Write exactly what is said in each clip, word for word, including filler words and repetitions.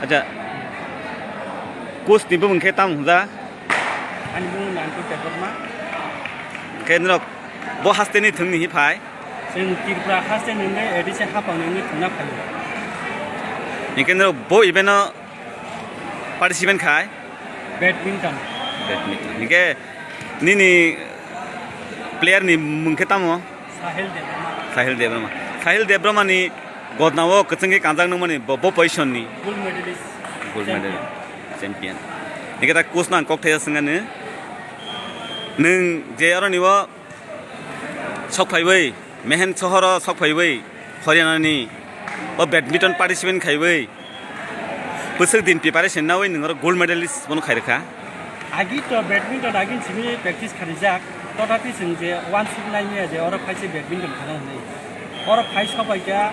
Acha, coach ni bumung khe tamo hwnjak? Ani bumung Nantu Debbarma. Khe norok bo haste ni thwng ni hi phai? Chwng Tripura haste ni wngwi A D C haphang ni wngwi thwngna phaio. Hinkhe norok bo event o participant khai? Badminton. Badminton. Hinkhe nini player ni mung khe tamo? Sahil Debbarma. Sahil Debbarma. Sahil Debbarma ni godna o kwchwng khe kanjak nangmani bo, bo position ni. Gold medalist. Gold medal. Champion. Champion. Hinkhe ta coach no ang kok thaya swngani. Nwng je aro ni o sok phaiwi, Mehen sohor o sok phaiwi, Haryana ni o badminton participant khaiwi, bwswk din preparation nawi nwng oro gold medalist bono khairwkha. Agi to badminton agi simi practice kharijak, tothapi chwng je uansuk nai maya je oro phaise badminton khana hwnwi. Oro phai sobaikha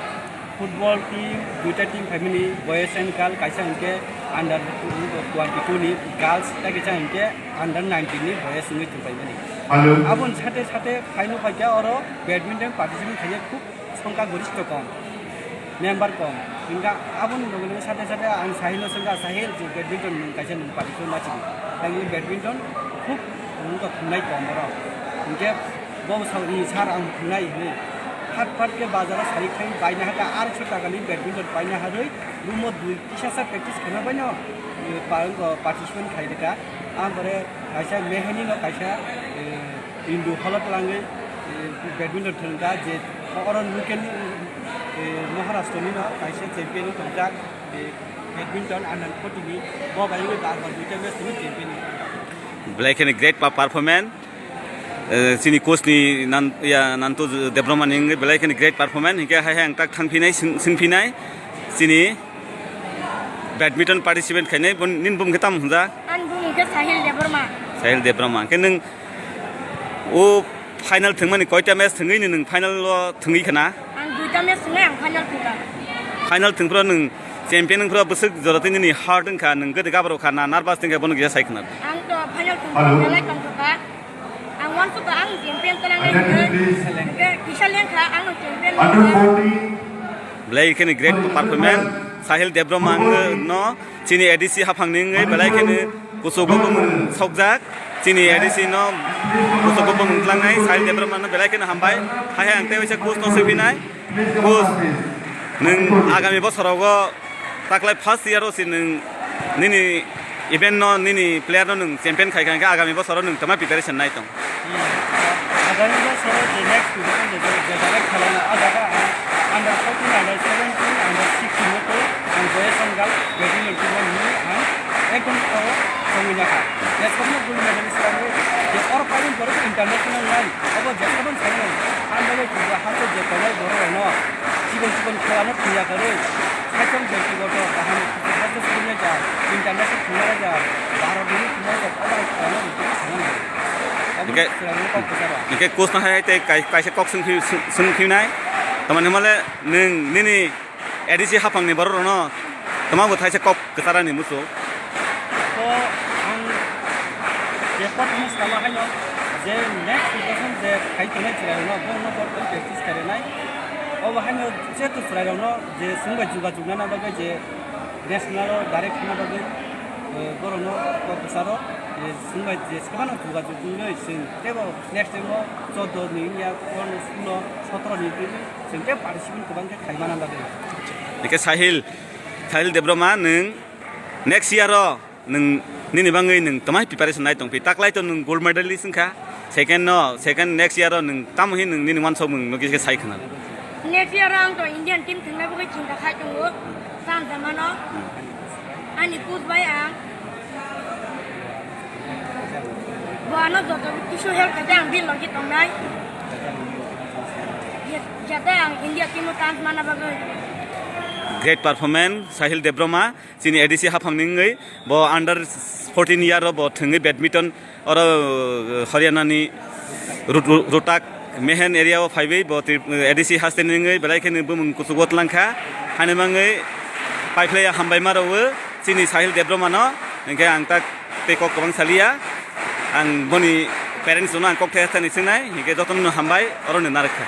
football team, duita team phaimani, boys and girl, kaisa hwnkhe under twenty-two ni girls, tei kaisa hwnkhe under nineteen ni boys wngwi thwngpaimani. Hello. Aboni sate sate phaino phaikha oro badminton participant khainai khub songkha goristo kom, member kom. Hinkha aboni loge loge sate sate ang Sahil no swngkha, "Sahil, je badminton nwng kaisa nwng participant ma chini." Tangwi badminton khub nwng kha thumnai kom borok. Hinkhe bo sao, "Ni sir, ang thumnai," hinwi. Phat phat khe bazar o sari khai baina hakha, arso taka ni badminton paina harwi room o dui kisa sa practice khaina baino, eh, pa-, participant khai rwkha. Ang pore kaisa Meheni no kaisa, eh, Indu holo twlangwi, eh, badminton thwngkha je oro local, eh, Maharashtra ni no kaisa champion wng tongjak, eh, badminton under forty ni bo bai wngwi bar bar duita match ni champion wng tongjak. Belai kheno great pa-, performance, eh, chini coach ni nan-, ya, Nantu Debbarma ni wngwi belai kheno great performance, hinkhe hai hai ang tak thangphinai, swng-, swngphinai chini badminton participant khainai, bon-, nini bumung khe tamo hwnjak? Ani bumung khe Sahil Debbarma. Sahil Debbarma. Khe nwng o final thwngmani koita match thwngwi ni nwng final o thwngwi khna? Ang duita match thwngwi ang final thwngkha. Final thwngphro nwng champion wngphro bwswk jora twi nini heart wngkha, nwng gede gabaro kha na nervous wngkha bono kisa sai khna. Ang to final thwngphro belai tongthokha. Ang uansukha ang champion twlangnai hwnwi. Hwnkhe kisa lengkha ang champion wngkha. Belai kheno great performance Sahil Debbarma no chini A D C haphangni wngwi belai kheno kuchugo bumung sokjak. Chini A D C no kuchugo bumung tlangnai Sahil Debbarma no belai kheno hambai. Hai hai ang tei waisa coach no swphinai. Coach, nwng agami bosorogo taklai first year o si nwng nini event no, nini player no nwng champion khai kha, hwnkhe agami bosoro nwng tama preparation nai tong? Agami bosoro je next season je, je, je jaga khelana, a jaga ang under fourteen, under seventeen, under sixteen no tei ang boys and girls badminton team o nwng ang ekdom o songwi nakha. Jeswkno gold medalist khlaiwi je oro paimani borok international line, obo jeswkno songwi ang bagwi Tripura haste je tongnai borok rokno chikon chikon khelano thwiya kwrwi, saichung byaktigoto kaham haste songwi ja, international thwngna ja, Bharat ni thwngna ja, obo hai khelano rwngthoma sanani. Obo Hingke, chwrairokno kok kwcharo. Hingke coach no hai tei kai-, kaisa kok swngphi-, swng-, swngphinai, tamani hwnmale nwng nini A D C haphangni borok rokno tamo bo thaisa kok kwcharani muchung. To ang je kok ni salo haino je next season je khai tongnai chwrairokno bono bo practice khainai. Obo haino je to chwrairokno je chwngbai jugajug nana bagwi je national o direct thangna bagwi, eh, borokno kok kwcharo je chwngbai je sebano jugajug wngwi chwng teibo next time o chordo ni wngya, pondro, sulo, sotoro ni wngwi chwng tei participant kwbang khe khaimana bagwi. Hingke Sahil, Sahil Debbarma, nwng next year o nwng nini bangwi nwng tamai preparation nai tongphi? Taklai to nwng gold medalist wngkha, second no, second next year o nwng tamo hin nwng nini uansukmung no kisa sai khna? Next year o ang to Indian team thwngna bagwi chinta khai tongo, chance mano. Ani coach bai ang Bo ano joto kisu help khaikhe ang bini logi tongnai. Je-, jate ang India team o chance mana bagwi. Great performance, Sahil Debbarma, chini A D C haphangni wngwi, bo under fourteen year o bo thwngwi badminton oro, uh, Haryana ni Rut-, Ru-, Rohtak Mehen area o phaiwi bo Tri-, A D C haste ni wngwi belai kheno bumung kuchugo tlangkha, haino mangwi paiphlaiya hambai ma rwo. Chini Sahil Debbarma no, hingke ang tak tei kok kwbang saliya. Ang boni parents no ang kok thaya thani swngnai, hingke jotono no hambai, oro no narwkha.